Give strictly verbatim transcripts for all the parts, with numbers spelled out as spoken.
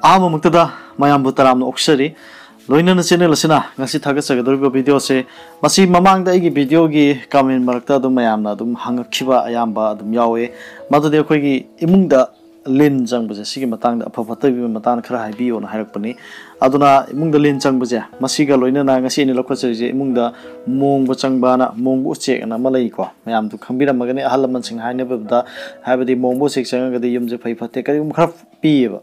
ꯑꯍꯥꯟꯕꯃꯛꯇꯗ ꯃꯌꯥꯝꯕꯨ ꯇꯔꯥꯝꯅ ꯑꯣꯛꯆꯔꯤ꯫ ꯂꯣꯏꯅꯅ ꯆꯦꯅꯦꯜ ꯑꯁꯤꯅ ꯉꯁꯤ ꯊꯥꯒꯠꯆꯒꯗꯧꯔꯤꯕ ꯚꯤꯗꯤꯑꯣꯁꯦ, ꯃꯁꯤ ꯃꯃꯥꯡꯗ ꯑꯩꯒꯤ ꯚꯤꯗꯤꯑꯣꯒꯤ ꯀꯃꯦꯟ ꯃꯔꯛꯇ ꯑꯗꯨꯝ ꯃꯌꯥꯝꯅ ꯑꯗꯨꯝ ꯍꯪꯉꯛꯈꯤꯕ ꯑꯌꯥꯝꯕ ꯑꯗꯨꯝ ꯌꯥꯎꯋꯦ꯫ ꯃꯗꯨꯗꯤ ꯑꯩꯈꯣꯏꯒꯤ ꯏꯃꯨꯡꯗ ꯂꯤꯟ ꯆꯪꯕꯁꯦ, ꯁꯤꯒꯤ ꯃꯇꯥꯡꯗ, ꯑꯐ ꯐꯠꯇꯒꯤ ꯃꯇꯥꯡꯗ ꯈꯔ ꯍꯥꯏꯕꯤꯌꯣꯅ ꯍꯥꯏꯔꯛꯄꯅꯤ꯫ ꯑꯗꯨꯅ ꯏꯃꯨꯡꯗ ꯂꯤꯟ ꯆꯪꯕꯁꯦ, ꯃꯁꯤꯒ ꯂꯣꯏꯅꯅ ꯉꯁꯤ ꯑꯩꯅ ꯂꯧꯈꯠꯆꯔꯤꯁꯦ, ꯏꯃꯨꯡꯗ ꯃꯣꯡꯕ ꯆꯪꯕꯅ, ꯃꯣꯡꯕ ꯎꯆꯦꯛ ꯑꯅ ꯑꯃ ꯂꯩꯀꯣ, ꯃꯌꯥꯝꯗꯨ ꯈꯪꯕꯤꯔꯝꯃꯒꯅꯤ꯫ ꯑꯍꯜ ꯂꯃꯟꯁꯤꯡ ꯍꯥꯏꯅꯕꯗ, ꯍꯥꯏꯕꯗꯤ ꯃꯣꯡꯕ ꯎꯆꯦꯛ ꯆꯪꯉꯒꯗꯤ ꯌꯨꯝꯁꯦ ꯐꯩ ꯐꯠꯇꯦ ꯀꯔꯤꯒꯨꯝꯕ ꯈꯔ ꯄꯤꯌꯦꯕ꯫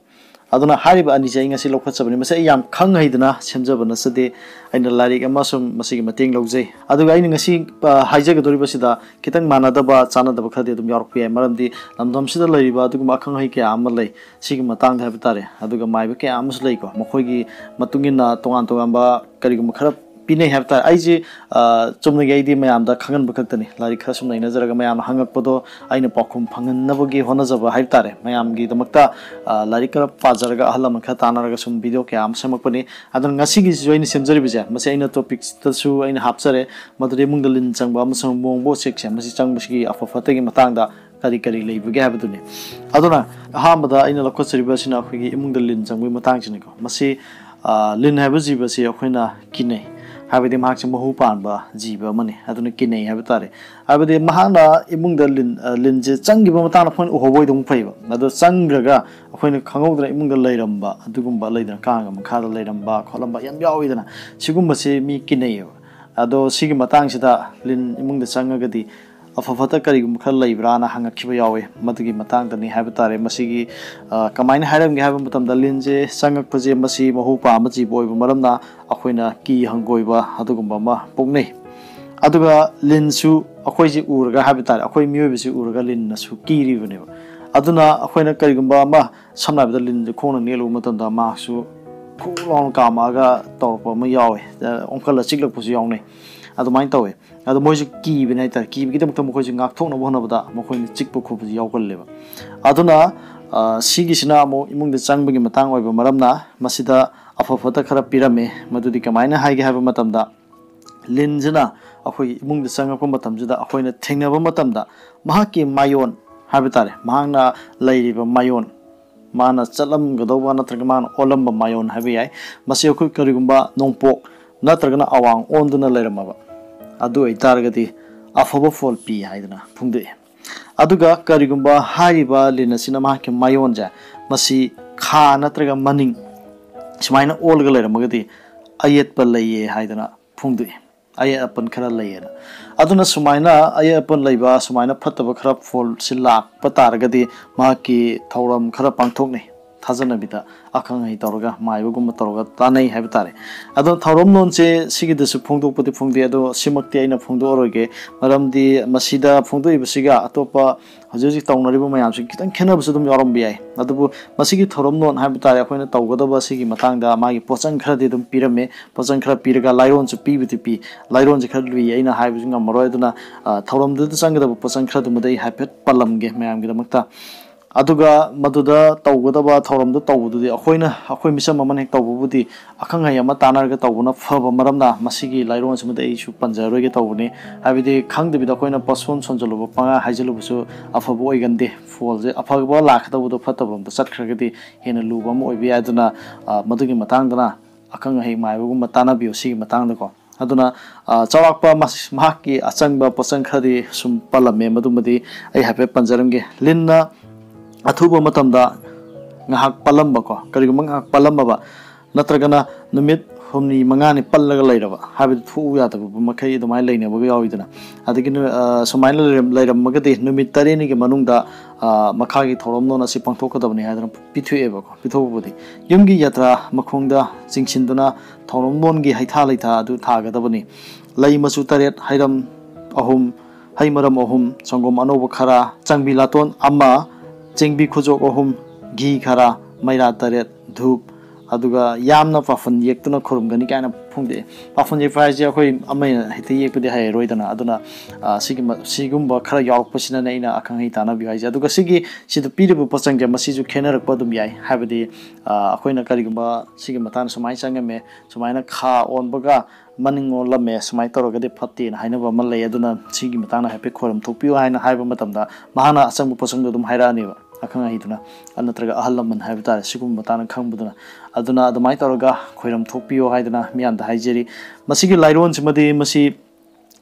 ꯑꯗꯨꯅ ꯍꯥꯏꯔꯤꯕ ꯑꯅꯤꯁꯦ ꯑꯩ ꯉꯁꯤ ꯂꯧꯈꯠꯆꯕꯅꯤ꯫ ꯃꯁꯤ ꯑꯩ ꯌꯥꯝ ꯈꯪ ꯍꯩꯗꯅ ꯁꯦꯝꯖꯕ ꯅꯠꯆꯗꯦ꯫ ꯑꯩꯅ ꯂꯥꯏꯔꯤꯛ ꯑꯃ ꯁꯨꯝ ꯃꯁꯤꯒꯤ ꯃꯇꯦꯡ ꯂꯧꯖꯩ꯫ ꯑꯗꯨꯒ ꯑꯩꯅ ꯉꯁꯤ, ꯑ, ꯍꯥꯏꯖꯒꯗꯧꯔꯤꯕꯁꯤꯗ ꯈꯤꯇꯪ ꯃꯥꯟꯅꯗꯕ, ꯆꯥꯟꯅꯗꯕ ꯈꯔꯗꯤ ꯑꯗꯨꯝ ꯌꯥꯎꯔꯛꯄ ꯌꯥꯏ꯫ ꯃꯔꯝꯗꯤ ꯂꯝꯗꯝꯁꯤꯗ ꯂꯩꯔꯤꯕ ꯑꯗꯨꯒꯨꯝꯕ ꯑꯈꯪ ꯑꯍꯩ ꯀꯌꯥ ꯑꯃ ꯂꯩ꯫ ꯁꯤꯒꯤ ꯃꯇꯥꯡꯗ ꯍꯥꯏꯕ ꯇꯥꯔꯦ꯫ ꯑꯗꯨꯒ ꯃꯥꯏꯕ ꯀꯌꯥ ꯑꯃꯁꯨ ꯂꯩꯀꯣ꯫ ꯃꯈꯣꯏꯒꯤ ꯃꯇꯨꯡ ꯏꯟꯅ ꯇꯣꯉꯥꯟ ꯇꯣꯉꯥꯟꯕ ꯀꯔꯤꯒꯨꯝꯕ ꯈꯔ ꯄꯤꯅꯩ ꯍꯥꯏꯕ ꯇꯥꯔꯦ꯫ ꯑꯩꯁꯦ, ꯑ, ꯆꯨꯝꯅꯒꯤ ꯑꯩꯗꯤ ꯃꯌꯥꯝꯗ ꯈꯪꯍꯟꯕ ꯈꯛꯇꯅꯤ꯫ ꯂꯥꯏꯔꯤꯛ ꯈꯔ ꯁꯨꯝ ꯅꯩꯅꯖꯔꯒ ꯃꯌꯥꯝꯅ ꯍꯪꯉꯛꯄꯗꯣ ꯑꯩꯅ ꯄꯥꯎꯈꯨꯝ ꯐꯪꯍꯟꯅꯕꯒꯤ ꯍꯣꯠꯅꯖꯕ ꯍꯥꯏꯕ ꯇꯥꯔꯦ꯫ ꯃꯌꯥꯝꯒꯤꯗꯃꯛꯇ, ꯑ, ꯂꯥꯏꯔꯤꯛ ꯈꯔ ꯄꯥꯖꯔꯒ, ꯑꯍꯜ ꯂꯃꯟ ꯈꯔ ꯇꯥꯟꯅꯔꯒ ꯁꯨꯝ ꯚꯤꯗꯤꯑꯣ ꯀꯌꯥ ꯑꯃ ꯁꯦꯝꯃꯛꯄꯅꯤ꯫ ꯑꯗꯨꯅ ꯉꯁꯤꯒꯤꯁꯤꯁꯨ ꯑꯩꯅ ꯁꯦꯝꯖꯔꯤꯕꯁꯦ, ꯃꯁꯤ ꯑꯩꯅ ꯇꯣꯄꯤꯛꯁꯇꯁꯨ ꯑꯩꯅ ꯍꯥꯞꯆꯔꯦ꯫ ꯃꯗꯨꯗꯤ ꯏꯃꯨꯡꯗ ꯂꯤꯟ ꯆꯪꯕ ꯑꯃꯁꯨꯡ ꯃꯣꯡꯕ ꯎꯆꯦꯛꯁꯦ, ꯃꯁꯤ ꯆꯪꯕꯁꯤꯒꯤ ꯑꯐ ꯐꯠꯇꯒꯤ ꯃꯇꯥꯡꯗ ꯀꯔꯤ ꯀꯔꯤ ꯂꯩꯕꯒꯦ ꯍꯥꯏꯕꯗꯨꯅꯤ꯫ ꯑꯗꯨꯅ ꯑꯍꯥꯟꯕꯗ ꯑꯩꯅ ꯂꯧꯈꯠꯆꯔꯤꯕ ꯑꯁꯤꯅ ꯑꯩꯈꯣꯏꯒꯤ ꯏꯃꯨꯡꯗ ꯂꯤꯟ ꯆꯪꯕꯒꯤ ꯃꯇꯥꯡꯁꯤꯅꯤꯀꯣ꯫ ꯃꯁꯤ, ꯑ, ꯂꯤꯟ ꯍꯥꯏꯕ ꯖꯤꯕꯁꯤ ꯑꯩꯈꯣꯏꯅ ꯀꯤꯅꯩ, ꯍꯥꯏꯕꯗꯤ ꯃꯍꯥꯛꯁꯤ ꯃꯍꯨ ꯄꯥꯟꯕ ꯖꯤꯕ ꯑꯃꯅꯤ, ꯑꯗꯨꯅ ꯀꯤꯅꯩ ꯍꯥꯏꯕ ꯇꯥꯔꯦ꯫ ꯍꯥꯏꯕꯗꯤ ꯃꯍꯥꯛꯅ ꯏꯃꯨꯡꯗ ꯂꯤꯟ, ꯑ, ꯂꯤꯟꯁꯦ ꯆꯪꯈꯤꯕ ꯃꯇꯥꯡꯗ ꯑꯩꯈꯣꯏꯅ ꯎꯍꯧꯕ ꯑꯣꯏꯗꯤ ꯑꯃꯨꯛ ꯐꯩꯕ, ꯑꯗꯣ ꯆꯪꯈ꯭ꯔꯒ ꯑꯩꯈꯣꯏꯅ ꯈꯪꯍꯧꯗꯅ ꯏꯃꯨꯡꯗ ꯂꯩꯔꯝꯕ, ꯑꯗꯨꯒꯨꯝꯕ ꯂꯩꯗꯅ, ꯀꯥꯡꯒ ꯃꯈꯥꯗ ꯂꯩꯔꯝꯕ ꯈꯣꯠꯂꯝꯕ ꯌꯥꯝ ꯌꯥꯎꯋꯤꯗꯅ, ꯁꯤꯒꯨꯝꯕꯁꯤ ꯃꯤ ꯀꯤꯅꯩꯌꯦꯕ꯫ ꯑꯗꯣ ꯁꯤꯒꯤ ꯃꯇꯥꯡꯁꯤꯗ ꯂꯤꯟ ꯏꯃꯨꯡꯗ ꯆꯪꯉꯒꯗꯤ ꯑꯐ ꯐꯠꯇ ꯀꯔꯤꯒꯨꯝꯕ ꯈꯔ ꯂꯩꯕ꯭ꯔꯥꯅ ꯍꯪꯉꯛꯈꯤꯕ ꯌꯥꯎꯋꯤ꯫ ꯃꯗꯨꯒꯤ ꯃꯇꯥꯡꯗꯅꯤ ꯍꯥꯏꯕ ꯇꯥꯔꯦ꯫ ꯃꯁꯤꯒꯤ, ꯑ, ꯀꯃꯥꯏꯅ ꯍꯥꯏꯔꯝꯒꯦ ꯍꯥꯏꯕ ꯃꯇꯝꯗ, ꯂꯤꯟꯁꯦ ꯆꯪꯉꯛꯄꯁꯦ ꯃꯁꯤ ꯃꯍꯨ ꯄꯥꯟꯕ ꯖꯤꯕ ꯑꯣꯏꯕ ꯃꯔꯝꯅ ꯑꯩꯈꯣꯏꯅ ꯀꯤ ꯍꯪꯒꯣꯏꯕ ꯑꯗꯨꯒꯨꯝꯕ ꯑꯃ ꯄꯣꯛꯅꯩ꯫ ꯑꯗꯨꯒ ꯂꯤꯟꯁꯨ ꯑꯩꯈꯣꯏꯁꯤ ꯎꯔꯒ ꯍꯥꯏꯕ ꯇꯥꯔꯦ, ꯑꯩꯈꯣꯏ ꯃꯤꯑꯣꯏꯕꯁꯤ ꯎꯔꯒ ꯂꯤꯟꯅꯁꯨ ꯀꯤꯔꯤꯕꯅꯦꯕ꯫ ꯑꯗꯨꯅ ꯑꯩꯈꯣꯏꯅ ꯀꯔꯤꯒꯨꯝꯕ ꯑꯃ, ꯁꯝꯅ ꯍꯥꯏꯔꯕꯗ ꯂꯤꯟꯁꯦ ꯈꯣꯡꯅ ꯅꯦꯠꯂꯨꯕ ꯃꯇꯝꯗ ꯃꯥꯁꯨ ꯈꯨ ꯂꯥꯎꯅ ꯀꯥꯝꯃꯛꯑꯒ ꯇꯧꯔꯛꯄ ꯑꯃ ꯌꯥꯎꯋꯦ, ꯑ, ꯑꯣꯟꯈꯠꯂ ꯆꯤꯛꯂꯛꯄꯁꯨ ꯌꯥꯎꯅꯩ꯫ ꯑꯗꯨꯃꯥꯏꯅ ꯇꯧꯋꯦ꯫ ꯑꯗꯣ ꯃꯣꯏꯁꯨ ꯀꯤꯕꯅꯦ ꯍꯥꯏꯇꯥꯔꯦ꯫ ꯀꯤꯕꯒꯤꯗꯃꯛꯇ ꯃꯈꯣꯏꯁꯨ ꯉꯥꯛꯊꯣꯛꯅꯕ ꯍꯣꯠꯅꯕꯗ ꯃꯈꯣꯏꯅ ꯆꯤꯛꯄ ꯈꯣꯠꯄꯁꯨ ꯌꯥꯎꯒꯜꯂꯦꯕ꯫ ꯑꯗꯨꯅ, ꯑ, ꯁꯤꯒꯤꯁꯤꯅ ꯑꯃꯨꯛ ꯏꯃꯨꯡꯗ ꯆꯪꯕꯒꯤ ꯃꯇꯥꯡ ꯑꯣꯏꯕ ꯃꯔꯝꯅ ꯃꯁꯤꯗ ꯑꯐ ꯐꯠꯇ ꯈꯔ ꯄꯤꯔꯝꯃꯦ꯫ ꯃꯗꯨꯗꯤ ꯀꯃꯥꯏꯅ ꯍꯥꯏꯒꯦ ꯍꯥꯏꯕ ꯃꯇꯝꯗ, ꯂꯤꯟꯁꯤꯅ ꯑꯩꯈꯣꯏꯒꯤ ꯏꯃꯨꯡꯗ ꯆꯪꯉꯛꯄ ꯃꯇꯝꯁꯤꯗ ꯑꯩꯈꯣꯏꯅ ꯊꯦꯡꯅꯕ ꯃꯇꯝꯗ ꯃꯍꯥꯛꯀꯤ ꯃꯥꯌꯣꯟ ꯍꯥꯏꯕ ꯇꯥꯔꯦ, ꯃꯍꯥꯛꯅ ꯂꯩꯔꯤꯕ ꯃꯥꯌꯣꯟ, ꯃꯥꯅ ꯆꯠꯂꯝꯒꯗꯧꯕ ꯅꯠꯇ꯭ꯔꯒ ꯃꯥꯅ ꯑꯣꯜꯂꯝꯕ ꯃꯥꯏꯑꯣꯟ ꯍꯥꯏꯕ ꯌꯥꯏ꯫ ꯃꯁꯤ ꯑꯩꯈꯣꯏ ꯀꯔꯤꯒꯨꯝꯕ ꯅꯣꯡꯄꯣꯛ ꯅꯠꯇ꯭ꯔꯒꯅ ꯑꯋꯥꯡ ꯑꯣꯟꯗꯨꯅ ꯂꯩꯔꯝꯃꯕ, ꯑꯗꯨ ꯑꯣꯏꯇꯥꯔꯒꯗꯤ ꯑꯐꯕ ꯐꯣꯜ ꯄꯤ ꯍꯥꯏꯗꯅ ꯐꯣꯡꯗꯣꯛꯏ꯫ ꯑꯗꯨꯒ ꯀꯔꯤꯒꯨꯝꯕ ꯍꯥꯏꯔꯤꯕ ꯂꯤꯟ ꯑꯁꯤꯅ ꯃꯍꯥꯛꯀꯤ ꯃꯥꯏꯑꯣꯟꯁꯦ ꯃꯁꯤ ꯈꯥ ꯅꯠꯇ꯭ꯔꯒ ꯃꯅꯤꯡ ꯁꯨꯃꯥꯏꯅ ꯑꯣꯜꯂꯒ ꯂꯩꯔꯝꯃꯒꯗꯤ ꯑꯌꯦꯠꯄ ꯂꯩꯌꯦ ꯍꯥꯏꯗꯅ ꯐꯣꯡꯗꯣꯛꯏ꯫ ꯑꯌꯦꯠ ꯑꯄꯟ ꯈꯔ ꯂꯩꯌꯦꯅ꯫ ꯑꯗꯨꯅ ꯁꯨꯃꯥꯏꯅ ꯑꯌꯦꯠ ꯑꯄꯟ ꯂꯩꯕ, ꯁꯨꯃꯥꯏꯅ ꯐꯠꯇꯕ ꯈꯔ ꯐꯣꯜꯁꯤ ꯂꯥꯛꯄ ꯇꯥꯔꯒꯗꯤ ꯃꯍꯥꯛꯀꯤ ꯊꯧꯔꯝ ꯈꯔ ꯄꯥꯡꯊꯣꯛꯅꯩ꯫ ꯊꯥꯖꯅꯕꯤꯗ ꯑꯈꯪ ꯑꯍꯩ ꯇꯧꯔꯒ ꯃꯥꯏꯕꯒꯨꯝꯕ ꯇꯧꯔꯒ ꯇꯥꯟꯅꯩ ꯍꯥꯏꯕ ꯇꯥꯔꯦ꯫ ꯑꯗꯣ ꯊꯧꯔꯝꯂꯣꯟꯁꯦ ꯁꯤꯒꯤꯗꯁꯨ ꯐꯣꯡꯗꯣꯛꯄꯗꯤ ꯐꯣꯡꯗꯣꯛꯑꯦ, ꯑꯗꯣ ꯁꯤꯃꯛꯇꯤ ꯑꯩꯅ ꯐꯣꯡꯗꯣꯛꯑꯔꯣꯏꯒꯦ꯫ ꯃꯔꯝꯗꯤ ꯃꯁꯤꯗ ꯐꯣꯡꯗꯣꯛꯏꯕꯁꯤꯒ ꯑꯇꯣꯞꯄ ꯍꯧꯖꯤꯛ ꯍꯧꯖꯤꯛ ꯇꯧꯅꯔꯤꯕ ꯃꯌꯥꯝꯁꯤ ꯈꯤꯇꯪ ꯈꯦꯠꯅꯕꯁꯨ ꯑꯗꯨꯝ ꯌꯥꯎꯔꯝꯕ ꯌꯥꯏ꯫ ꯑꯗꯨꯕꯨ ꯃꯁꯤꯒꯤ ꯊꯧꯔꯝꯂꯣꯟ ꯍꯥꯏꯕ ꯇꯥꯔꯦ, ꯑꯩꯈꯣꯏꯅ ꯇꯧꯒꯗꯕ ꯁꯤꯒꯤ ꯃꯇꯥꯡꯗ ꯃꯥꯒꯤ ꯄꯣꯠꯆꯪ ꯈꯔꯗꯤ ꯑꯗꯨꯝ ꯄꯤꯔꯝꯃꯦ꯫ ꯄꯣꯠꯆꯪ ꯈꯔ ꯄꯤꯔꯒ ꯂꯥꯏꯔꯣꯟꯁꯨ ꯄꯤꯕꯨꯗꯤ ꯄꯤ꯫ ꯂꯥꯏꯔꯣꯟꯁꯦ ꯈꯔ ꯂꯨꯏ, ꯑꯩꯅ ꯍꯥꯏꯕꯁꯨ ꯉꯝꯃꯔꯣꯏ꯫ ꯑꯗꯨꯅ, ꯑ, ꯊꯧꯔꯝꯗꯨꯗ ꯆꯪꯒꯗꯕ ꯄꯣꯠꯆꯪ ꯈꯔꯗꯨꯃꯗꯤ ꯑꯩ ꯍꯥꯏꯐꯦꯠ ꯄꯜꯂꯝꯒꯦ ꯃꯌꯥꯝꯒꯤꯗꯃꯛꯇ꯫ ꯑꯗꯨꯒ ꯃꯗꯨꯗ ꯇꯧꯒꯗꯕ ꯊꯧꯔꯝꯗꯨ ꯇꯧꯕꯗꯨꯗꯤ ꯑꯩꯈꯣꯏꯅ, ꯑꯩꯈꯣꯏ ꯃꯤꯆꯝ ꯑꯃꯅ ꯍꯦꯛ ꯇꯧꯕꯕꯨꯗꯤ ꯑꯈꯪ ꯑꯍꯩ ꯑꯃ ꯇꯥꯟꯅꯔꯒ ꯇꯧꯕꯅ ꯐꯕ ꯃꯔꯝꯅ ꯃꯁꯤꯒꯤ ꯂꯥꯏꯔꯣꯟꯁꯤꯃꯗꯤ ꯑꯩꯁꯨ ꯄꯟꯖꯔꯔꯣꯏꯒꯦ ꯇꯧꯕꯅꯤ꯫ ꯍꯥꯏꯕꯗꯤ ꯈꯪꯗꯕꯤꯗ ꯑꯩꯈꯣꯏꯅ ꯄꯣꯠꯁꯣꯟ ꯁꯣꯟꯖꯜꯂꯨꯕ, ꯄꯉꯥ ꯍꯥꯏꯖꯜꯂꯨꯕꯁꯨ ꯑꯐꯕ ꯑꯣꯏꯒꯟꯗꯦ꯫ ꯐꯣꯜꯁꯦ ꯑꯐꯕ ꯂꯥꯛꯀꯗꯧꯕꯗꯣ ꯐꯠꯇꯕ ꯂꯣꯝꯗ ꯆꯠꯈ꯭ꯔꯒꯗꯤ ꯍꯦꯟꯅ ꯂꯨꯕ ꯑꯃ ꯑꯣꯏꯕ ꯌꯥꯏ꯫ ꯑꯗꯨꯅ, ꯑ, ꯃꯗꯨꯒꯤ ꯃꯇꯥꯡꯗꯅ ꯑꯈꯪ ꯑꯍꯩ ꯃꯥꯏꯕꯒꯨꯝꯕ ꯇꯥꯟꯅꯕꯤꯌꯨ ꯁꯤꯒꯤ ꯃꯇꯥꯡꯗꯀꯣ꯫ ꯑꯗꯨꯅ, ꯑ, ꯆꯥꯎꯔꯥꯛꯄ ꯃꯍꯥꯛꯀꯤ ꯑꯆꯪꯕ ꯄꯣꯠꯆꯪ ꯈꯔꯗꯤ ꯁꯨꯝ ꯄꯜꯂꯝꯃꯦ, ꯃꯗꯨꯃꯗꯤ ꯑꯩ ꯍꯥꯏꯐꯦꯠ ꯄꯟꯖꯔꯝꯒꯦ꯫ ꯂꯤꯟꯅ ꯑꯊꯨꯕ ꯃꯇꯝꯗ ꯉꯥꯏꯍꯥꯛ ꯄꯜꯂꯝꯕꯀꯣ, ꯀꯔꯤꯒꯨꯝꯕ ꯉꯥꯏꯍꯥꯛ ꯄꯜꯂꯝꯃꯕ ꯅꯠꯇ꯭ꯔꯒꯅ ꯅꯨꯃꯤꯠ ꯍꯨꯝꯅꯤ ꯃꯉꯥꯅꯤ ꯄꯜꯂꯒ ꯂꯩꯔꯕ, ꯍꯥꯏꯕꯗꯤ ꯊꯣꯛꯎ ꯌꯥꯗꯕ ꯃꯈꯩ ꯑꯗꯨꯃꯥꯏꯅ ꯂꯩꯅꯕꯒ ꯌꯥꯎꯋꯤꯗꯅ꯫ ꯑꯗꯒꯤ ꯅꯨ-, ꯑ, ꯁꯨꯃꯥꯏꯅ ꯂꯩꯔꯝ-, ꯂꯩꯔꯝꯃꯒꯗꯤ ꯅꯨꯃꯤꯠ ꯇꯔꯦꯠꯅꯤꯒꯤ ꯃꯅꯨꯡꯗ, ꯑ, ꯃꯈꯥꯒꯤ ꯊꯧꯔꯝꯂꯣꯟ ꯑꯁꯤ ꯄꯥꯡꯊꯣꯛꯀꯗꯕꯅꯤ ꯍꯥꯏꯗꯅ ꯄꯤꯊꯣꯛꯑꯦꯕꯀꯣ꯫ ꯄꯤꯊꯣꯛꯄꯕꯨꯗꯤ ꯌꯨꯝꯒꯤ ꯌꯥꯇ꯭ꯔꯥ ꯃꯈꯣꯡꯗ ꯆꯤꯡꯁꯤꯟꯗꯨꯅ ꯊꯧꯔꯝꯂꯣꯟꯒꯤ ꯍꯩꯊꯥ ꯂꯩꯊꯥ ꯑꯗꯨ ꯊꯥꯒꯗꯕꯅꯤ꯫ ꯂꯩ ꯃꯆꯨ ꯇꯔꯦꯠ, ꯍꯩꯔꯝ ꯑꯍꯨꯝ, ꯍꯩ ꯃꯔꯝ ꯑꯍꯨꯝ, ꯁꯪꯒꯣꯝ ꯑꯅꯧꯕ ꯈꯔ, ꯆꯪꯕꯤ ꯂꯥꯇꯣꯟ ꯑꯃ, ꯆꯦꯡꯕꯤ ꯈꯨꯖꯣꯛ ꯑꯍꯨꯝ, ꯘꯤ ꯈꯔ, ꯃꯩꯔꯥ ꯇꯔꯦꯠ, ꯙꯨꯞ, ꯑꯗꯨꯒ ꯌꯥꯝꯅ ꯄꯥꯐꯟ ꯌꯦꯛꯇꯨꯅ ꯈꯨꯔꯨꯝꯒꯅꯤ ꯀꯥꯏꯅ ꯐꯣꯡꯗꯣꯛꯑꯦ꯫ ꯄꯥꯐꯟ ꯌꯦꯛꯄ ꯍꯥꯏꯁꯦ ꯑꯩꯈꯣꯏ ꯑꯃꯅ ꯍꯦꯛꯇ ꯌꯦꯛꯄꯗꯤ ꯍꯩꯔꯔꯣꯏꯗꯅ꯫ ꯑꯗꯨꯅ, ꯑ, ꯁꯤꯒꯤ ꯃ-, ꯁꯤꯒꯨꯝꯕ ꯈꯔ ꯌꯥꯎꯔꯛꯄꯁꯤꯅꯅꯦ ꯑꯩꯅ ꯑꯈꯪ ꯑꯍꯩ ꯇꯥꯟꯅꯕꯤꯌꯨ ꯍꯥꯏꯁꯦ꯫ ꯑꯗꯨꯒ ꯁꯤꯒꯤ, ꯁꯤꯗ ꯄꯤꯔꯤꯕ ꯄꯣꯠꯆꯪꯁꯦ ꯃꯁꯤꯁꯨ ꯈꯦꯠꯅꯔꯛꯄ ꯑꯗꯨꯝ ꯌꯥꯏ꯫ ꯍꯥꯏꯕꯗꯤ, ꯑ, ꯑꯩꯈꯣꯏꯅ ꯀꯔꯤꯒꯨꯝꯕ ꯁꯤꯒꯤ ꯃꯇꯥꯡꯗ ꯁꯨꯃꯥꯏꯅ ꯆꯪꯉꯝꯃꯦ, ꯁꯨꯃꯥꯏꯅ ꯈꯥ ꯑꯣꯟꯕꯒ ꯃꯅꯤꯡ ꯑꯣꯜꯂꯝꯃꯦ, ꯁꯨꯃꯥꯏꯅ ꯇꯧꯔꯒꯗꯤ ꯐꯠꯇꯦꯅ ꯍꯥꯏꯅꯕ ꯑꯃ ꯂꯩ꯫ ꯑꯗꯨꯅ ꯁꯤꯒꯤ ꯃꯇꯥꯡꯗ ꯍꯥꯏꯐꯦꯠ ꯈꯣꯏꯔꯝ ꯊꯣꯛꯄꯤꯌꯨ ꯍꯥꯏꯅ ꯍꯥꯏꯕ ꯃꯇꯝꯗ ꯃꯍꯥꯛꯅ ꯑꯆꯪꯕ ꯄꯣꯠꯆꯪꯗꯣ ꯑꯗꯨꯝ ꯍꯥꯏꯔꯛꯑꯅꯦꯕ꯫ ꯑꯈꯪ ꯑꯍꯩꯗꯨꯅ, ꯅꯠꯇ꯭ꯔꯒ ꯑꯍꯜ ꯂꯃꯟ ꯍꯥꯏꯕ ꯇꯥꯔꯦ, ꯁꯤꯒꯨꯝꯕ ꯃꯇꯥꯡꯗ ꯈꯪꯕꯗꯨꯅ, ꯑꯗꯨꯅ ꯑꯗꯨꯃꯥꯏꯅ ꯇꯧꯔꯒ ꯈꯣꯏꯔꯝ ꯊꯣꯛꯄꯤꯌꯣ ꯍꯥꯏꯗꯅ ꯃꯤꯌꯥꯝꯗ ꯍꯥꯏꯖꯔꯤ꯫ ꯃꯁꯤꯒꯤ ꯂꯥꯏꯔꯣꯟꯁꯤꯃꯗꯤ ꯃꯁꯤ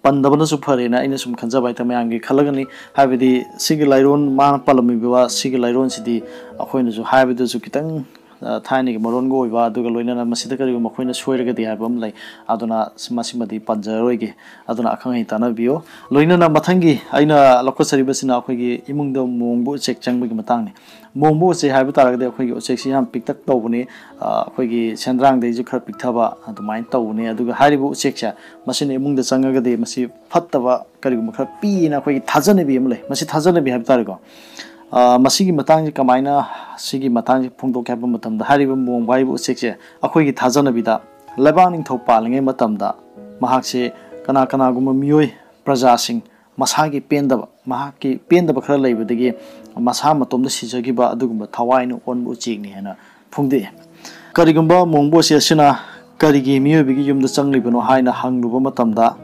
ꯄꯟꯗꯕꯅꯁꯨ ꯐꯔꯦꯅ ꯑꯩꯅ ꯁꯨꯝ ꯈꯟꯖꯕ ꯍꯥꯏꯇꯥꯔꯦ, ꯃꯌꯥꯝꯒꯤ ꯈꯜꯂꯒꯅꯤ꯫ ꯍꯥꯏꯕꯗꯤ ꯁꯤꯒꯤ ꯂꯥꯏꯔꯣꯟ, ꯃꯥꯅ ꯄꯜꯂꯝꯃꯤꯕ ꯁꯤꯒꯤ ꯂꯥꯏꯔꯣꯟꯁꯤꯗꯤ ꯑꯩꯈꯣꯏꯅꯁꯨ ꯍꯥꯏꯕꯗꯁꯨ ꯈꯤꯇꯪ, ꯑ, ꯊꯥꯏꯅꯒꯤ ꯃꯔꯣꯟꯒ ꯑꯣꯏꯕ, ꯑꯗꯨꯒ ꯂꯣꯏꯅꯅ ꯃꯁꯤꯗ ꯀꯔꯤꯒꯨꯝꯕ ꯑꯩꯈꯣꯏꯅ ꯁꯣꯏꯔꯒꯗꯤ ꯍꯥꯏꯕ ꯑꯃ ꯂꯩ꯫ ꯑꯗꯨꯅ ꯃꯁꯤꯃꯗꯤ ꯄꯟꯖꯔꯔꯣꯏꯒꯦ꯫ ꯑꯗꯨꯅ ꯑꯈꯪ ꯑꯍꯩ ꯇꯥꯟꯅꯕꯤꯌꯨ꯫ ꯂꯣꯏꯅꯅ ꯃꯊꯪꯒꯤ ꯑꯩꯅ ꯂꯧꯈꯠꯆꯔꯤꯕꯁꯤꯅ ꯑꯩꯈꯣꯏꯒꯤ ꯏꯃꯨꯡꯗ ꯃꯣꯡꯕ ꯎꯆꯦꯛ ꯆꯪꯕꯒꯤ ꯃꯇꯥꯡꯅꯤ꯫ ꯃꯣꯡꯕ ꯎꯆꯦꯛ ꯍꯥꯏꯕ ꯇꯥꯔꯒꯗꯤ ꯑꯩꯈꯣꯏꯒꯤ ꯎꯆꯦꯛꯁꯤ ꯌꯥꯝ ꯄꯤꯛꯇꯛ ꯇꯧꯕꯅꯤ, ꯑ, ꯑꯩꯈꯣꯏꯒꯤ ꯁꯦꯟꯗ꯭ꯔꯥꯡꯗꯩꯁꯨ ꯈꯔ ꯄꯤꯛꯊꯕ ꯑꯗꯨꯃꯥꯏꯅ ꯇꯧꯕꯅꯤ꯫ ꯑꯗꯨꯒ ꯍꯥꯏꯔꯤꯕ ꯎꯆꯦꯛꯁꯦ, ꯃꯁꯤꯅ ꯏꯃꯨꯡꯗ ꯆꯪꯉꯒꯗꯤ ꯃꯁꯤ ꯐꯠꯇꯕ ꯀꯔꯤꯒꯨꯝꯕ ꯈꯔ ꯄꯤꯌꯦꯅ ꯑꯩꯈꯣꯏꯒꯤ ꯊꯥꯖꯅꯕꯤ ꯑꯃ ꯂꯩ꯫ ꯃꯁꯤ ꯊꯥꯖꯅꯕꯤ ꯍꯥꯏꯕ ꯇꯥꯔꯦꯀꯣ꯫ ꯑ, ꯃꯁꯤꯒꯤ ꯃꯇꯥꯡꯁꯦ ꯀꯃꯥꯏꯅ, ꯁꯤꯒꯤ ꯃꯇꯥꯡꯁꯦ ꯐꯣꯡꯗꯣꯛꯀꯦ ꯍꯥꯏꯕ ꯃꯇꯝꯗ, ꯍꯥꯏꯔꯤꯕ ꯃꯣꯡꯕ ꯍꯥꯏꯔꯤꯕ ꯎꯆꯦꯛꯁꯦ ꯑꯩꯈꯣꯏꯒꯤ ꯊꯥꯖꯅꯕꯤꯗ ꯂꯩꯕꯥꯛ ꯅꯤꯡꯊꯧ ꯄꯥꯜꯂꯤꯉꯩ ꯃꯇꯝꯗ ꯃꯍꯥꯛꯁꯦ ꯀꯅꯥ ꯀꯅꯥꯒꯨꯝꯕ ꯃꯤꯑꯣꯏ ꯄ꯭ꯔꯖꯥꯁꯤꯡ ꯃꯁꯥꯒꯤ ꯄꯦꯟꯗꯕ, ꯃꯍꯥꯛꯀꯤ ꯄꯦꯟꯗꯕ ꯈꯔ ꯂꯩꯕꯗꯒꯤ ꯃꯁꯥ ꯃꯇꯣꯝꯗ ꯁꯤꯖꯈꯤꯕ ꯑꯗꯨꯒꯨꯝꯕ ꯊꯋꯥꯏꯅ ꯑꯣꯟꯕ ꯎꯆꯦꯛꯅꯤ ꯍꯥꯏꯅ ꯐꯣꯡꯗꯣꯛꯏ꯫ ꯀꯔꯤꯒꯨꯝꯕ ꯃꯣꯡꯕ ꯎꯆꯦꯛ ꯑꯁꯤꯅ ꯀꯔꯤꯒꯤ ꯃꯤꯑꯣꯏꯕꯒꯤ ꯌꯨꯝꯗ ꯆꯪꯂꯤꯕꯅꯣ ꯍꯥꯏꯅ ꯍꯪꯂꯨꯕ ꯃꯇꯝꯗ,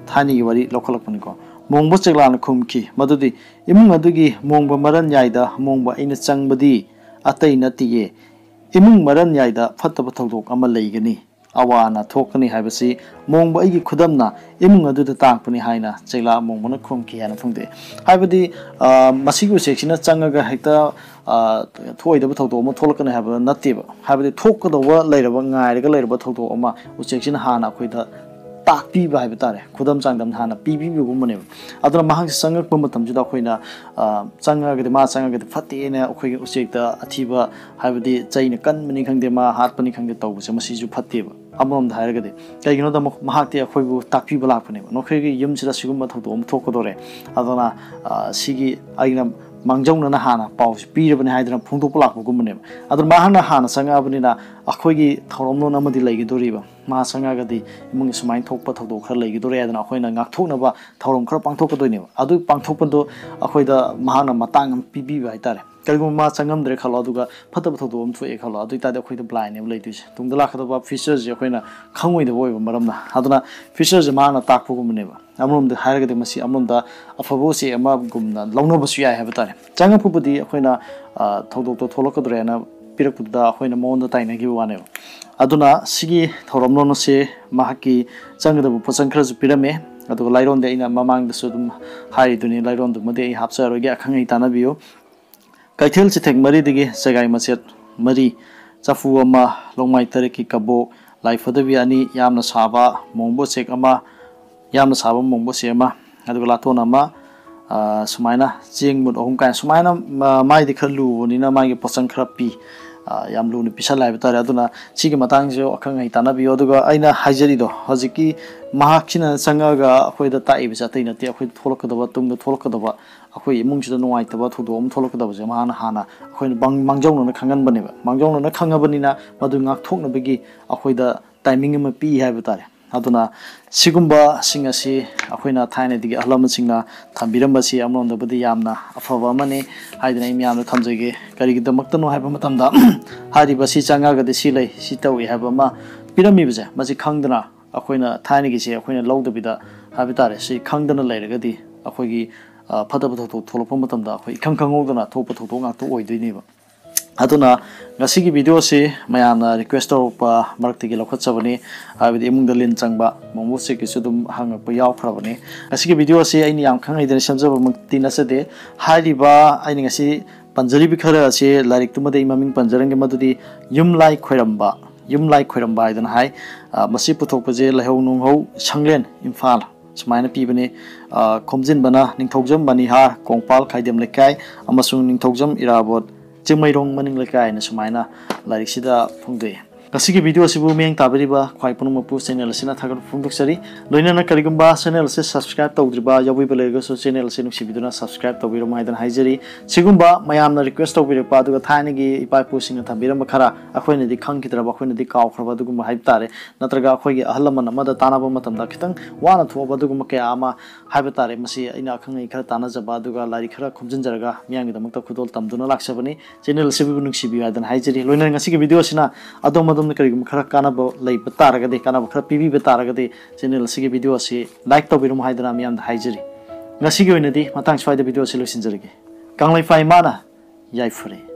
ꯊꯥꯏꯅꯒꯤ ꯋꯥꯔꯤ ꯂꯧꯈꯠꯂꯛꯄꯅꯤꯀꯣ꯫ ꯃꯣꯡꯕ ꯆꯦꯛꯂꯥꯅ ꯈꯨꯝꯈꯤ ꯃꯗꯨꯗꯤ, "ꯏꯃꯨꯡ ꯑꯗꯨꯒꯤ ꯃꯣꯡꯕ ꯃꯔꯟ ꯌꯥꯏꯗ ꯃꯣꯡꯕ ꯑꯩꯅ ꯆꯪꯕꯗꯤ ꯑꯇꯩ ꯅꯠꯇꯤꯌꯦ꯫ ꯏꯃꯨꯡ ꯃꯔꯟ ꯌꯥꯏꯗ ꯐꯠꯇꯕ ꯊꯧꯗꯣꯛ ꯑꯃ ꯂꯩꯒꯅꯤ, ꯑꯋꯥ ꯑꯅꯥ ꯊꯣꯛꯀꯅꯤ ꯍꯥꯏꯕꯁꯤ ꯃꯣꯡꯕ ꯑꯩꯒꯤ ꯈꯨꯗꯝꯅ ꯏꯃꯨꯡ ꯑꯗꯨꯗ ꯇꯥꯛꯄꯅꯤ" ꯍꯥꯏꯅ ꯆꯦꯛꯂꯥ ꯃꯣꯡꯕꯅ ꯈꯨꯝꯈꯤ ꯍꯥꯏꯅ ꯐꯣꯡꯗꯣꯛꯏ꯫ ꯍꯥꯏꯕꯗꯤ, ꯑ, ꯃꯁꯤꯒꯤ ꯎꯆꯦꯛꯁꯤꯅ ꯆꯪꯉꯒ ꯍꯦꯛꯇ, ꯑ, ꯊꯣꯛꯑꯣꯏꯗꯕ ꯊꯧꯗꯣꯛ ꯑꯃ ꯊꯣꯛꯂꯛꯀꯅꯤ ꯍꯥꯏꯕ ꯅꯠꯇꯦꯕ꯫ ꯍꯥꯏꯕꯗꯤ ꯊꯣꯛꯀꯗꯧꯕ ꯂꯩꯔꯕ, ꯉꯥꯏꯔꯒ ꯂꯩꯔꯕ ꯊꯧꯗꯣꯛ ꯑꯃ ꯎꯆꯦꯛꯁꯤꯅ ꯍꯥꯟꯅ ꯑꯩꯈꯣꯏꯗ ꯇꯥꯛꯄꯤꯕ ꯍꯥꯏꯕ ꯇꯥꯔꯦ, ꯈꯨꯗꯝ ꯆꯥꯡꯗꯝꯅ ꯍꯥꯟꯅ ꯄꯤꯕꯤꯕꯒꯨꯝꯕꯅꯦꯕ꯫ ꯑꯗꯨꯅ ꯃꯍꯥꯛꯁꯦ ꯆꯪꯉꯛꯄ ꯃꯇꯝꯁꯤꯗ ꯑꯩꯈꯣꯏꯅ, ꯑ, ꯆꯪꯉꯒꯗꯤ, ꯃꯥ ꯆꯪꯉꯒꯗꯤ ꯐꯠꯇꯦꯅ ꯑꯩꯈꯣꯏꯒꯤ ꯎꯆꯦꯛꯇ ꯑꯊꯤꯕ, ꯍꯥꯏꯕꯗꯤ ꯆꯩꯅ ꯀꯟꯕꯅꯤ ꯈꯪꯗꯦ, ꯃꯥ ꯍꯥꯠꯄꯅꯤ ꯈꯪꯗꯦ ꯇꯧꯕꯁꯦ, ꯃꯁꯤꯁꯨ ꯐꯠꯇꯦꯕ꯫ ꯑꯃꯔꯣꯝꯗ ꯍꯥꯏꯔꯒꯗꯤ, ꯀꯩꯒꯤꯅꯣꯗ ꯃꯍꯥꯛꯇꯤ ꯑꯩꯈꯣꯏꯕꯨ ꯇꯥꯛꯄꯤꯕ ꯂꯥꯛꯄꯅꯦꯕ, "ꯅꯈꯣꯏꯒꯤ ꯌꯨꯝꯁꯤꯗ ꯁꯤꯒꯨꯝꯕ ꯊꯧꯗꯣꯛ ꯑꯃ ꯊꯣꯛꯀꯗꯧꯔꯦ, ꯑꯗꯨꯅ, ꯑ, ꯁꯤꯒꯤ ꯑꯩꯅ ꯃꯥꯡꯖꯧꯅꯅ ꯍꯥꯟꯅ ꯄꯥꯎꯁꯤ ꯄꯤꯔꯕꯅꯤ" ꯍꯥꯏꯗꯅ ꯐꯣꯡꯗꯣꯛꯄ ꯂꯥꯛꯄꯒꯨꯝꯕꯅꯦꯕ꯫ ꯑꯗꯨꯅ ꯃꯍꯥꯛꯅ ꯍꯥꯟꯅ ꯆꯪꯉꯛꯑꯕꯅꯤꯅ ꯑꯩꯈꯣꯏꯒꯤ ꯊꯧꯔꯝꯂꯣꯟ ꯑꯃꯗꯤ ꯂꯩꯒꯗꯧꯔꯤꯕ꯫ ꯃꯥ ꯆꯪꯉꯛꯑꯒꯗꯤ ꯏꯃꯨꯡꯒꯤ ꯁꯨꯃꯥꯏꯅ ꯊꯣꯛꯄ ꯊꯧꯗꯣꯛ ꯈꯔ ꯂꯩꯒꯗꯧꯔꯦ ꯍꯥꯏꯗꯅ ꯑꯩꯈꯣꯏꯅ ꯉꯥꯛꯊꯣꯛꯅꯕ ꯊꯧꯔꯝ ꯈꯔ ꯄꯥꯡꯊꯣꯛꯀꯗꯣꯏꯅꯦꯕ꯫ ꯑꯗꯨ ꯄꯥꯡꯊꯣꯛꯄꯗꯣ ꯑꯩꯈꯣꯏꯗ ꯃꯍꯥꯛꯅ ꯃꯇꯥꯡ ꯑꯃ ꯄꯤꯕꯤꯕ ꯍꯥꯏꯇꯥꯔꯦ꯫ ꯀꯔꯤꯒꯨꯝꯕ ꯃꯥ ꯆꯪꯉꯝꯗ꯭ꯔꯦ ꯈꯜꯂꯣ, ꯑꯗꯨꯒ ꯐꯠꯇꯕ ꯊꯧꯗꯣꯛ ꯑꯃ ꯊꯣꯛꯑꯦ ꯈꯜꯂꯣ, ꯑꯗꯨ ꯑꯣꯏꯇꯥꯔꯗꯤ ꯑꯩꯈꯣꯏꯗ ꯕ꯭ꯂꯥꯏꯟꯅꯦꯕ ꯂꯩꯗꯣꯏꯁꯦ꯫ ꯇꯨꯡꯗ ꯂꯥꯛꯀꯗꯕ ꯐ꯭ꯌꯨꯆꯔꯁꯦ ꯑꯩꯈꯣꯏꯅ ꯈꯪꯉꯣꯏꯗꯕ ꯑꯣꯏꯕ ꯃꯔꯝꯅ꯫ ꯑꯗꯨꯅ ꯐ꯭ꯌꯨꯆꯔꯁꯦ ꯃꯥꯅ ꯇꯥꯛꯄꯒꯨꯝꯕꯅꯦꯕ꯫ ꯑꯃꯔꯣꯝꯗ ꯍꯥꯏꯔꯒꯗꯤ ꯃꯁꯤ ꯑꯃꯔꯣꯝꯗ ꯑꯐꯕ ꯎꯆꯦꯛ ꯑꯃꯒꯨꯝꯅ ꯂꯧꯅꯕꯁꯨ ꯌꯥꯏ ꯍꯥꯏꯕ ꯇꯥꯔꯦ꯫ ꯆꯪꯉꯛꯄꯕꯨꯗꯤ ꯑꯩꯈꯣꯏꯅ, ꯑ, ꯊꯧꯗꯣꯛꯇꯣ ꯊꯣꯛꯂꯛꯀꯗ꯭ꯔꯦꯅ ꯄꯤꯔꯛꯄꯗꯨꯗ ꯑꯩꯈꯣꯏꯅ ꯃꯉꯣꯟꯗ ꯇꯥꯏꯅꯈꯤꯕ ꯋꯥꯅꯦꯕ꯫ ꯑꯗꯨꯅ ꯁꯤꯒꯤ ꯊꯧꯔꯝꯂꯣꯟ ꯑꯁꯤ ꯃꯍꯥꯛꯀꯤ ꯆꯪꯒꯗꯕ ꯄꯣꯠꯆꯪ ꯈꯔꯁꯨ ꯄꯤꯔꯝꯃꯦ꯫ ꯑꯗꯨꯒ ꯂꯥꯏꯔꯣꯟꯗꯤ ꯑꯩꯅ ꯃꯃꯥꯡꯗꯁꯨ ꯑꯗꯨꯝ ꯍꯥꯏꯔꯤꯗꯨꯅꯤ, ꯂꯥꯏꯔꯣꯟꯗꯨꯃꯗꯤ ꯑꯩ ꯍꯥꯞꯆꯔꯣꯏꯒꯦ, ꯑꯈꯪ ꯑꯍꯩ ꯇꯥꯟꯅꯕꯤꯌꯨ꯫ ꯀꯩꯊꯦꯜ ꯆꯤꯊꯦꯛ ꯃꯔꯤꯗꯒꯤ ꯆꯦꯒꯥꯏ ꯃꯆꯦꯠ ꯃꯔꯤ, ꯆꯐꯨ ꯑꯃ, ꯂꯣꯡꯃꯥꯏ ꯇꯔꯦꯠꯀꯤ ꯀꯕꯣꯛ, ꯂꯥꯏꯐꯗꯕꯤ ꯑꯅꯤ, ꯌꯥꯝꯅ ꯁꯥꯕ ꯃꯣꯡꯕ ꯎꯆꯦꯛ ꯑꯃ, ꯌꯥꯝꯅ ꯁꯥꯕ ꯃꯣꯡꯕ ꯎꯆꯦꯛ ꯑꯃ, ꯑꯗꯨꯒ ꯂꯥꯇꯣꯟ ꯑꯃ, ꯑ, ꯁꯨꯃꯥꯏꯅ ꯆꯦꯡ ꯃꯨꯠ ꯑꯍꯨꯝ ꯀꯥꯏꯅ ꯁꯨꯃꯥꯏꯅ, ꯃ-, ꯃꯥꯏꯗꯤ ꯈꯔ ꯂꯨꯕꯅꯤꯅ ꯃꯥꯒꯤ ꯄꯣꯠꯆꯪ ꯈꯔ ꯄꯤ, ꯑ, ꯌꯥꯝ ꯂꯨꯅ ꯄꯤꯁꯜꯂꯦ ꯍꯥꯏꯕ ꯇꯥꯔꯦ꯫ ꯑꯗꯨꯅ ꯁꯤꯒꯤ ꯃꯇꯥꯡꯁꯤꯁꯨ ꯑꯈꯪ ꯑꯍꯩ ꯇꯥꯟꯅꯕꯤꯌꯨ꯫ ꯑꯗꯨꯒ ꯑꯩꯅ ꯍꯥꯏꯖꯔꯤꯗꯣ, ꯍꯧꯖꯤꯛꯀꯤ ꯃꯍꯥꯛꯁꯤꯅ ꯆꯪꯉꯛꯑꯒ ꯑꯩꯈꯣꯏꯗ ꯇꯥꯛꯏꯕꯁꯦ ꯑꯇꯩ ꯅꯠꯇꯦ, ꯑꯩꯈꯣꯏꯗ ꯊꯣꯛꯂꯛꯀꯗꯕ, ꯇꯨꯡꯗ ꯊꯣꯛꯂꯛꯀꯗꯕ, ꯑꯩꯈꯣꯏ ꯏꯃꯨꯡꯁꯤꯗ ꯅꯨꯡꯉꯥꯏꯇꯕ ꯊꯧꯗꯣꯛ ꯑꯃ ꯊꯣꯛꯂꯛꯀꯗꯕꯁꯦ ꯃꯍꯥꯛꯅ ꯍꯥꯟꯅ ꯑꯩꯈꯣꯏꯅ ꯃꯥꯡ-, ꯃꯥꯡꯖꯧꯅꯅ ꯈꯪꯍꯟꯕꯅꯦꯕ꯫ ꯃꯥꯡꯖꯧꯅꯅ ꯈꯪꯉꯕꯅꯤꯅ ꯃꯗꯨ ꯉꯥꯛꯊꯣꯛꯅꯕꯒꯤ ꯑꯩꯈꯣꯏꯗ ꯇꯥꯏꯃꯤꯡ ꯑꯃ ꯄꯤ ꯍꯥꯏꯕ ꯇꯥꯔꯦ꯫ ꯑꯗꯨꯅ ꯁꯤꯒꯨꯝꯕꯁꯤꯡ ꯑꯁꯤ ꯑꯩꯈꯣꯏꯅ ꯊꯥꯏꯅꯗꯒꯤ ꯑꯍꯜ ꯂꯃꯟꯁꯤꯡꯅ ꯊꯝꯕꯤꯔꯝꯕꯁꯤ ꯑꯃꯔꯣꯝꯗꯕꯨꯗꯤ ꯌꯥꯝꯅ ꯑꯐꯕ ꯑꯃꯅꯤ ꯍꯥꯏꯗꯅ ꯑꯩ ꯃꯌꯥꯝꯗ ꯊꯝꯖꯒꯦ꯫ ꯀꯔꯤꯒꯤꯗꯃꯛꯇꯅꯣ ꯍꯥꯏꯕ ꯃꯇꯝꯗ, ꯍꯥꯏꯔꯤꯕ ꯁꯤ ꯆꯪꯉꯒꯗꯤ ꯁꯤ ꯂꯩ, ꯁꯤ ꯇꯧꯏ ꯍꯥꯏꯕ ꯑꯃ ꯄꯤꯔꯝꯃꯤꯕꯁꯦ, ꯃꯁꯤ ꯈꯪꯗꯅ ꯑꯩꯈꯣꯏꯅ ꯊꯥꯏꯅꯒꯤꯁꯦ ꯑꯩꯈꯣꯏꯅ ꯂꯧꯗꯕꯤꯗ ꯍꯥꯏꯕ ꯇꯥꯔꯦ, ꯁꯤ ꯈꯪꯗꯅ ꯂꯩꯔꯒꯗꯤ ꯑꯩꯈꯣꯏꯒꯤ, ꯑ, ꯐꯠꯇꯕ ꯊꯧꯗꯣꯛ ꯊꯣꯛꯂꯛꯄ ꯃꯇꯝꯗ ꯑꯩꯈꯣꯏ ꯏꯈꯪ ꯈꯪꯍꯧꯗꯅ ꯊꯣꯛꯄ ꯊꯧꯗꯣꯛ ꯉꯥꯛꯇ ꯑꯣꯏꯗꯣꯏꯅꯦꯕ꯫ ꯑꯗꯨꯅ ꯉꯁꯤꯒꯤ ꯚꯤꯗꯤꯑꯣꯁꯤ ꯃꯌꯥꯝꯅ ꯔꯤꯀ꯭ꯋꯦꯁ ꯇꯧꯔꯛꯄ ꯃꯔꯛꯇꯒꯤ ꯂꯧꯈꯠꯆꯕꯅꯤ, ꯍꯥꯏꯕꯗꯤ ꯏꯃꯨꯡꯗ ꯂꯤꯟ ꯆꯪꯕ ꯃꯣꯡꯕ ꯎꯆꯦꯛꯀꯤꯁꯨ ꯑꯗꯨꯝ ꯍꯪꯉꯛꯄ ꯌꯥꯎꯈ꯭ꯔꯕꯅꯤ꯫ ꯉꯁꯤꯒꯤ ꯚꯤꯗꯤꯑꯣꯁꯤ ꯑꯩꯅ ꯌꯥꯝ ꯈꯪ ꯍꯩꯗꯅ ꯁꯦꯝꯖꯕꯃꯛꯇꯤ ꯅꯠꯆꯗꯦ꯫ ꯍꯥꯏꯔꯤꯕ ꯑꯩꯅ ꯉꯁꯤ ꯄꯟꯖꯔꯤꯕ ꯈꯔ ꯑꯁꯤ ꯂꯥꯏꯔꯤꯛꯇꯨꯃꯗ ꯑꯩ ꯃꯃꯤꯡ ꯄꯟꯖꯔꯝꯒꯦ, ꯃꯗꯨꯗꯤ ꯌꯨꯝ ꯂꯥꯏ ꯈꯣꯏꯔꯝꯕ, ꯌꯨꯝ ꯂꯥꯏ ꯈꯣꯏꯔꯝꯕ ꯍꯥꯏꯗꯅ ꯍꯥꯏ꯫ ꯑ, ꯃꯁꯤ ꯄꯨꯊꯣꯛꯄꯁꯦ ꯂꯩꯍꯧ ꯅꯨꯡꯍꯧ ꯁꯪꯂꯦꯟ, ꯏꯝꯐꯥꯜ꯫ ꯁꯨꯃꯥꯏꯅ ꯄꯤꯕꯅꯤ꯫ ꯑ, ꯈꯣꯝꯖꯤꯟꯕꯅ ꯅꯤꯡꯊꯧꯖꯝ ꯃꯅꯤꯍꯥꯔ, ꯀꯣꯡꯄꯥꯜ ꯈꯥꯏꯗꯦꯝ ꯂꯩꯀꯥꯏ, ꯑꯃꯁꯨꯡ ꯅꯤꯡꯊꯧꯖꯝ ꯏꯔꯥꯕꯣꯠ, ꯆꯤꯡꯃꯩꯔꯣꯡ ꯃꯅꯤꯡ ꯂꯩꯀꯥꯏ ꯍꯥꯏꯅ ꯁꯨꯃꯥꯏꯅ ꯂꯥꯏꯔꯤꯛꯁꯤꯗ ꯐꯣꯡꯗꯣꯛꯏ꯫ ꯉꯁꯤꯒꯤ ꯚꯤꯗꯤꯑꯣ ꯑꯁꯤꯕꯨ ꯃꯤꯠꯌꯦꯡ ꯇꯥꯕꯤꯔꯤꯕ ꯈ꯭ꯋꯥꯏ ꯄꯨꯝꯅꯃꯛꯄꯨ ꯆꯦꯅꯦꯜ ꯑꯁꯤꯅ ꯊꯥꯒꯠꯄ ꯐꯣꯡꯗꯣꯛꯆꯔꯤ꯫ ꯂꯣꯏꯅꯅ ꯀꯔꯤꯒꯨꯝꯕ ꯆꯦꯅꯦꯜ ꯑꯁꯤ ꯁꯕꯁꯀ꯭ꯔꯥꯏꯕ ꯇꯧꯗ꯭ꯔꯤꯕ ꯌꯥꯎꯕꯤꯕ ꯂꯩꯔꯒꯁꯨ ꯆꯦꯅꯦꯜ ꯑꯁꯤ ꯅꯨꯡꯁꯤꯕꯤꯗꯨꯅ ꯁꯕꯁꯀ꯭ꯔꯥꯏꯕ ꯇꯧꯕꯤꯔꯝꯃꯨ ꯍꯥꯏꯗꯅ ꯍꯥꯏꯖꯔꯤ꯫ ꯁꯤꯒꯨꯝꯕ ꯃꯌꯥꯝꯅ ꯔꯤꯀ꯭ꯋꯦꯁ ꯇꯧꯕꯤꯔꯛꯄ, ꯑꯗꯨꯒ ꯊꯥꯏꯅꯒꯤ ꯏꯄꯥ ꯏꯄꯨꯁꯤꯡꯅ ꯊꯝꯕꯤꯔꯝꯕ ꯈꯔ ꯑꯩꯈꯣꯏꯅꯗꯤ ꯈꯪꯈꯤꯗ꯭ꯔꯕ, ꯑꯩꯈꯣꯏꯅꯗꯤ ꯀꯥꯎꯈ꯭ꯔꯕ ꯑꯗꯨꯒꯨꯝꯕ ꯍꯥꯏꯕ ꯇꯥꯔꯦ, ꯅꯠꯇ꯭ꯔꯒ ꯑꯩꯈꯣꯏꯒꯤ ꯑꯍꯜ ꯂꯃꯟ ꯑꯃꯗ ꯇꯥꯟꯅꯕ ꯃꯇꯝꯗ ꯈꯤꯇꯪ ꯋꯥꯅ ꯊꯣꯛꯑꯕ ꯑꯗꯨꯒꯨꯝꯕ ꯀꯌꯥ ꯑꯃ ꯍꯥꯏꯕ ꯇꯥꯔꯦ, ꯃꯁꯤ ꯑꯩꯅ ꯑꯈꯪ ꯑꯍꯩ ꯈꯔ ꯇꯥꯟꯅꯖꯕ ꯑꯗꯨꯒ ꯂꯥꯏꯔꯤꯛ ꯈꯔ ꯈꯣꯝꯖꯤꯟꯖꯔꯒ ꯃꯤꯌꯥꯝꯒꯤꯗꯃꯛꯇ ꯈꯨꯗꯣꯜ ꯇꯝꯗꯨꯅ ꯂꯥꯛꯆꯕꯅꯤ꯫ ꯆꯦꯅꯦꯜ ꯑꯁꯤꯕꯨ ꯅꯨꯡꯁꯤꯕꯤꯌꯨ ꯍꯥꯏꯗꯅ ꯍꯥꯏꯖꯔꯤ꯫ ꯂꯣꯏꯅꯅ ꯉꯁꯤꯒꯤ ꯚꯤꯗꯤꯑꯣ ꯑꯁꯤꯅ ꯑꯗꯣꯝ ꯑꯗꯣꯝꯅ ꯀꯔꯤꯒꯨꯝꯕ ꯈꯔ ꯀꯥꯟꯅꯕ ꯂꯩꯕ ꯇꯥꯔꯒꯗꯤ, ꯀꯥꯟꯅꯕ ꯈꯔ ꯄꯤꯕꯤꯕ ꯇꯥꯔꯒꯗꯤ, channel ꯑꯁꯤꯒꯤ video ꯑꯁꯤ like ꯇꯧꯕꯤꯔꯝꯃꯨ ꯍꯥꯏꯗꯅ ꯃꯤꯌꯥꯝꯗ ꯍꯥꯏꯖꯔꯤ꯫ ꯉꯁꯤꯒꯤ ꯑꯣꯏꯅꯗꯤ ꯃꯇꯥꯡ ꯁ꯭ꯋꯥꯏꯗ video ꯑꯁꯤ ꯂꯣꯏꯁꯤꯟꯖꯔꯒꯦ꯫ ꯀꯪꯂꯩꯄꯥꯛ ꯏꯃꯥꯅ ꯌꯥꯏꯐꯔꯦ꯫